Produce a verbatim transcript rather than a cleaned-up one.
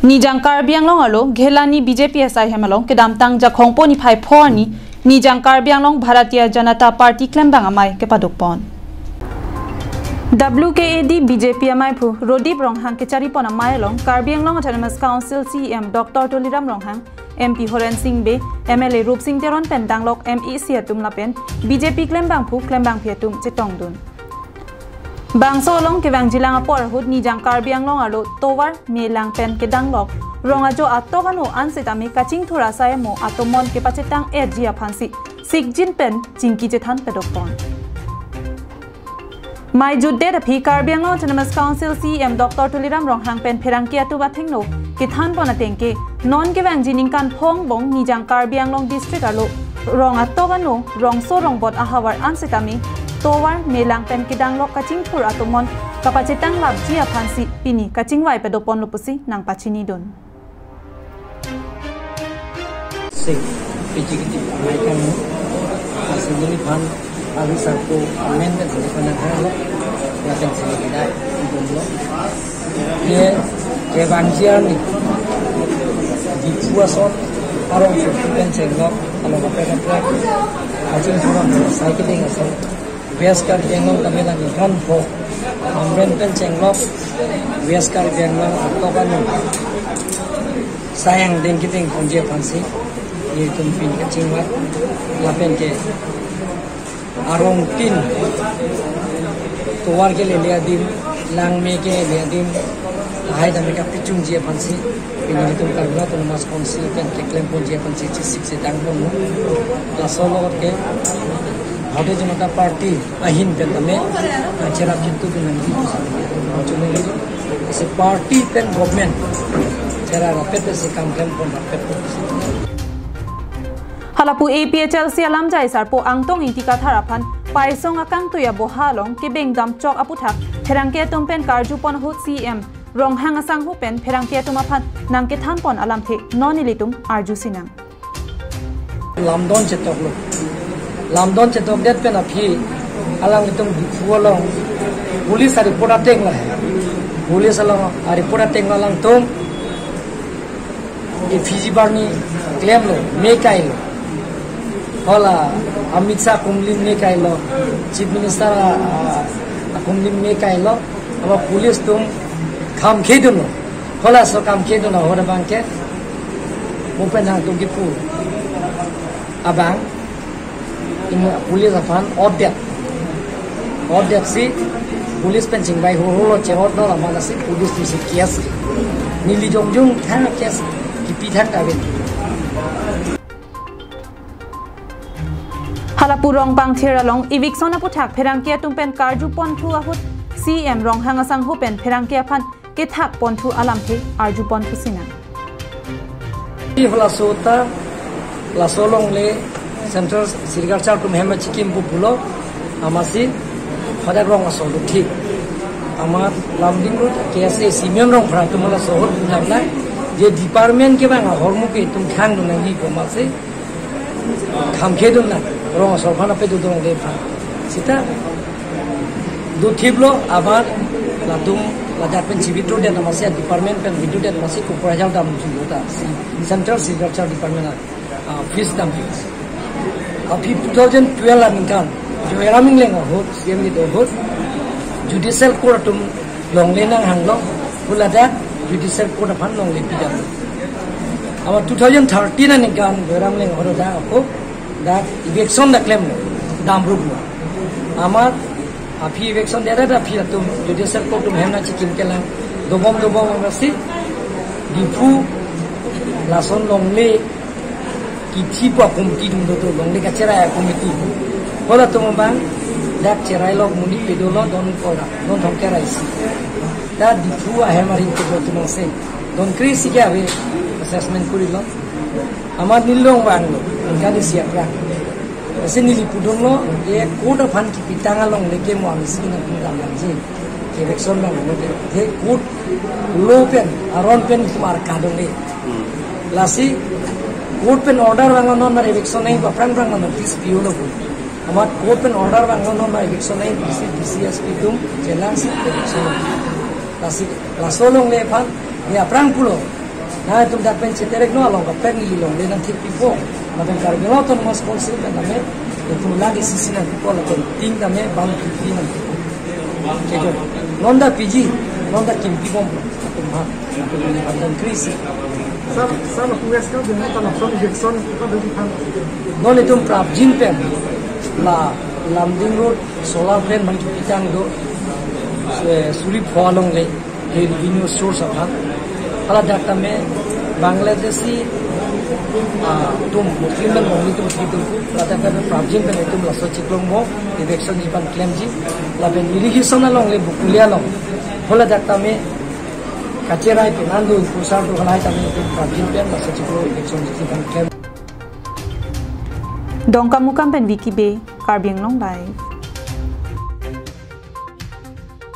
Nijang Karbi Anglong arlo Ghelani B J P asai hem along kedamtang Jakhong po niphai pho arni Nijang Karbi Anglong Bharatiya Janata Party klembang amei kepadokpon. W K A D B J P ameiphu Rodip Ronghang kecharipon amei along Karbi Anglong Autonomous Council C E M Doctor Tuliram Ronghang, M P Horen Sing Bey, M L A Rupsing Teron pen danglok M A C atum lapen B J P klembangphu klembangpi atum chetongdun. Bangso along kevangjilang apor ahut Nijang Karbi Anglong arlo tovar melang pen kedanglok rong ajo atok ano ansetame kachingthur asai amo atomon kepachetang etji aphansi sikjin pen chingki chethan padokpon. Mei jutdet aphi Karbi Anglong Autonomous Council C E M Doctor Tuliram Ronghang pen pherangke atum athengno kethanpon ateng ke non kevangji ningkan pho angbong Nijang Karbi Anglong District arlo rong atok ano rongso rongbot ahavar ansetame tovar melang pen kedanglok kachingthur atomon kapachetang lapji aphansi pini kachingvai padokponlo pusi nangpachinidun. Sing, P G K T, American, Assembly Fund, Avi Sarko, Amendment, Assembly Fund, Assembly Fund, Ye, kevangji arni, Diphu ason, arong sirpi pen chenglok, along kaprek kaprek, kachingthur ason, cycling ason, West Karbi Anglong kami lagi kan po, Amren pen chenglok, West Karbi Anglong atok ano, sayang dengki dengponji aphansi, ye tum pini kachingvai, lapen ke, arong tin, tovar kelele adim, langme kelele adim, lahai dam kapechungji aphansi, pini itum Karbi Anglong Autonomous Council pen keklemponji aphansi chisik si dangpon. Laso along ke, Bharatiya Janata Party ahin pen tame, cherap chintu pinangji. Chunili, si party pen government, cherap rapet si kam klempon rapet. Halapu A P H L C alamjai sarpo Angtong Ingti Kathar aphan paisong akangtui aboha along kebeng damchok aputhak pherangke atum pen karjupon ahut C E M Ronghang asangho pen pherangke atum aphan nangkethanpon alamthe non ilitum arjusinang. Lamdon chetoklo. Lamdon chetokdet pen aphi alanglitum Diphu along police a-report ateng lahai. Police along a-report ateng alangtum effigy barni klemlo, me kailo. Hala Amit Shah akumlim me kailo, Chief Minister a, a, akumlim me kailo, abo police atum kam khedunlo. Halaso kam khedun ahut abang ke, mo pen nangtum kipu abang, imo police aphan order. Order si police pen chingvai hurhulo, che-order lo, amatsi police atum si case ke. Neli jongjung thang case kipi thang kave. Halapu Rongpangthir along eviction aputhak pherangke atum pen karjuponthu ahut C E M Ronghang asangho pen pherangke aphan kethakponthu alamthe arjuponthusinang. Halaso ta, laso alongle Central Sericulture atum hem chikim pu pulo, amatsi hadak rong asor do thik. Amat Lumding Road K S A Simeon Rongphar atum halaso ahut damnang, je department kevang ahormu ke itum khangdun nangji pu amatsi kam khedun nang, rong asor aphan ape dodong de aphan. Seta dothiplo, amat latum ladak pen chivitu den amatsi department pen vitu den amatsi Cokrajhar damjulo ta, Central Sericulture Department a, ah, office damjulo. Aphi two thousand twelve aningkan Joyram Engleng ahut, C E M kedo ahut, Judicial Court atum longle nanghanglo, pu ladak Judicial Court aphan longle pidamlo. Amat two thousand thirteen aningkan Joyram Engleng ahut dak ako, dak eviction dak klemlo, damruplo. Amat aphi eviction dera da aphi atum Judicial Court atum hem nangchikim kelang, dobom dobom amatsi Diphu lason longle kithi pu committee atum dodo, longle kacherai committee. Halatum abang dak cherailo, monit pedolo, don kora, don thomkep ra isi. Ta Diphu ahem aring kedo atum angse, don kre-isi ke ave, assessment korilo. Amat neli long vanglo, aningkan isi aphrang. Lasi neli pudunlo, ye court aphan kipitang alongle ke mo amisi nangtum damnangji. Eviction vanglo, he court law pen, aron pen kumar kadongle. Hmm. Lasi court pen order vanglo, non mar eviction nangji pu aphrang aphrang notice pilo pu. Amat court pen order vanglo, non mar eviction nangji pu si D C S P atum chenangsi eviction nangji. Lasi laso alongle aphan, ye aphrang pulo, Na itum dak pen cheterek non along kaprek neli longle nangthekpipo. Lapen Karbi Anglong Autonomous Council pen tame itum lagi sisi nangpipo, lapen ting tame bang pipi nangpipo. Chejo. Non ta piji, non ta kimpibom. Atum ha. Atum ha. Atum krisi. Sir, sir, who has come in the election, election, what do you think? Non itum prapjin pen la Lumding Road solar plant bang chupitang do, eh, suri pho alongle, eh, revenue source aphan. Haladak tame Bangladeshi, ah, atum Muslim pen Muslim atum kitu, haladak tame prapjin pen itum laso chiklong mo, eviction ji pan klemji, lapen irrigation alongle Bokolia along. Haladak tame kacherai pen ando impusar do, halai tame itum prapjin pen laso chiklong eviction ji pan klem. Dongkamukam pen Vicky Bey, Karbi Anglong Live.